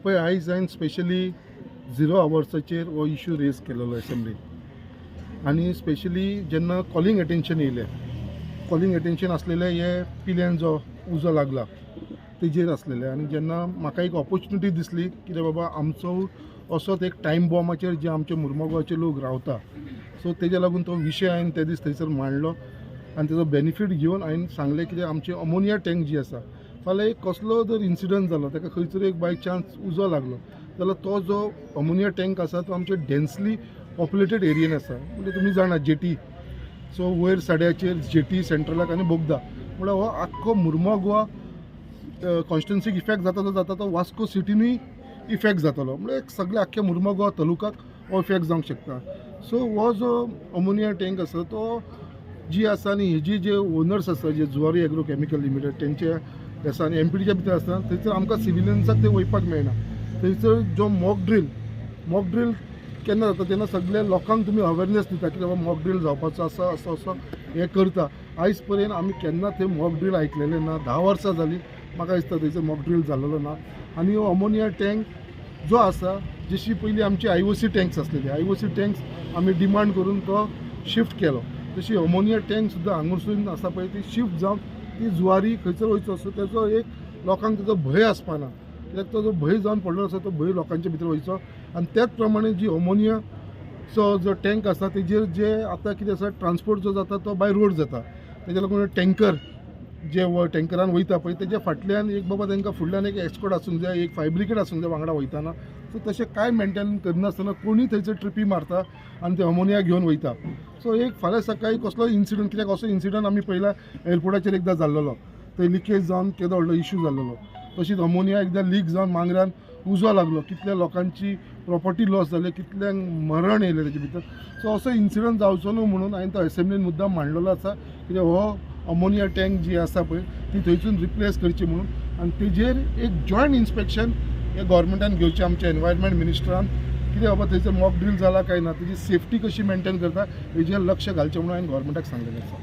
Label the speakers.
Speaker 1: पळय, आयज हांवें स्पेशली 0 आवर्साचेर हो इशू रेज केलेलो एसेंब्लीन आनी स्पेशली जेन्ना कॉलिंग एटेन्शन येयलें, कॉलिंग एटेन्शन आसलेलें हे पिल्यान जो उजो लागला तेजेर आसलेलें. आनी जेन्ना म्हाका एक ऑपोर्चुनिटी दिसली कितें बाबा आमचो असोच एक टायम बॉम्बाचेर जे आमचे मुर्मगांवचे लोक रावता, सो तेज्या लागून तो विशय हांवें ते दीस थंयसर मांडलो आनी तेजो बेनिफीट घेवन हांवें सांगलें कितें आमची अमोनिया टँक जी आसा, फाल्यां एक कसलो जर इन्सिडंट जालो, ताका खंयसर एक बाय चान्स उजो लागलो जाल्यार तो जो अमोनिया टँक आसा तो आमचे डेन्सली पॉप्युलेटेड एरियेन आसा. म्हणजे तुमी जाणा जेटी, सो वयर सड्याचेर जेटी सेंट्रलाक आनी बोगदा, म्हळ्यार हो आख्खो मुर्मो गोवा कॉन्स्टिट्युन्सीक इफेक्ट जाता तो जाता, तो वास्को सिटीनूय इफेक्ट जातलो. म्हळ्यार सगळे आख्खे मुर्मो गोवा तालुकाक हो इफेक्ट जावंक शकता. सो हो जो अमोनिया टँक आसा तो जी आसा आनी हेजी जे ओनर्स आसा जे जुवारी एग्रो केमिकल लिमिटेड तेंचे आसा आनी एमपीडीच्या भितर आसता, थंयसर आमकां सिविलियन्साक ते वयपाक मेळना. थंयसर जो मॉक ड्रील केन्ना जाता तेन्ना सगल्या लोकांक तुमी अवेरनेस दिता की बाबा मॉक ड्रील जावपाचो आसा, असो असो हें करता. आयज पर्यंत आमी केन्ना थंय मॉक ड्रील आयकलेलें ना. 10 वर्सां जालीं म्हाका दिसता थंयसर मॉक ड्रील जालेलो ना. आनी हो अमोनिया टँक जो आसा, जशी पयलीं आमची IOC tanks आसलेली, IOC tanks आमी डिमांड करून तो शिफ्ट केलो, तशी अमोनिया टँक सुद्दां हांगासून आसा पळय ती शिफ्ट जावन ती जुवारी खंयसर वयचो, सो तेजो एक लोकांक तेजो भंय आसपाना, कित्याक तो जो भंय जावन पडलो आसा तो भंय लोकांच्या भितर वयचो. आनी त्याच प्रमाणे जी अमोनियाचो जो टँक आसा तेजेर जे आतां कितें आसा ट्रान्सपोर्ट जो जाता तो बाय रोड जाता, तेज्या लागून टँकर जे टँकरान वयता पळय तेज्या फाटल्यान एक बाबा तांकां फुडल्यान एक एस्कॉर्ट आसूंक जाय, एक फायर ब्रिगेड आसूंक जाय वांगडा वयताना. सो तशें कांय मेंटेन करनासतना कोणूय थंयसर ट्रिपी मारता आनी ते अमोनिया घेवन वयता. सो एक फाल्यां सकाळीं कसलोय इन्सिडंट, कित्याक असो इन्सिडंट आमी पयला एअरपोर्टाचेर एकदां जाल्लेलो, थंय लिकेज जावन केदो व्हडलो इशू जाल्लेलो. तशीच अमोनिया एकदां लीक जावन मांगरान उजो लागलो, कितल्या लोकांची प्रॉपर्टी लॉस जाली, कितल्यांक मरण येयलें तेजे भितर. सो असो इन्सिडंट जावचो न्हू म्हणून हांवें तो एसेंब्लीन मुद्दाम मांडलेलो आसा कित्याक हो अमोनिया टँक जी आसा पळय ती थंयसून रिप्लेस करची म्हणून. आनी तेजेर एक जॉयंट इन्स्पेक्शन हे गव्हर्मेंटान घेवचें, आमच्या एनवायरमेंट मिनिस्टरान, कितें बाबा थंयसर मॉक ड्रील जाला काय ना, तेजी सेफ्टी कशी मेंटेन करता हेजेर लक्ष घालचें म्हणून हांवें गव्हर्मेंटाक सांगलेलें आसा.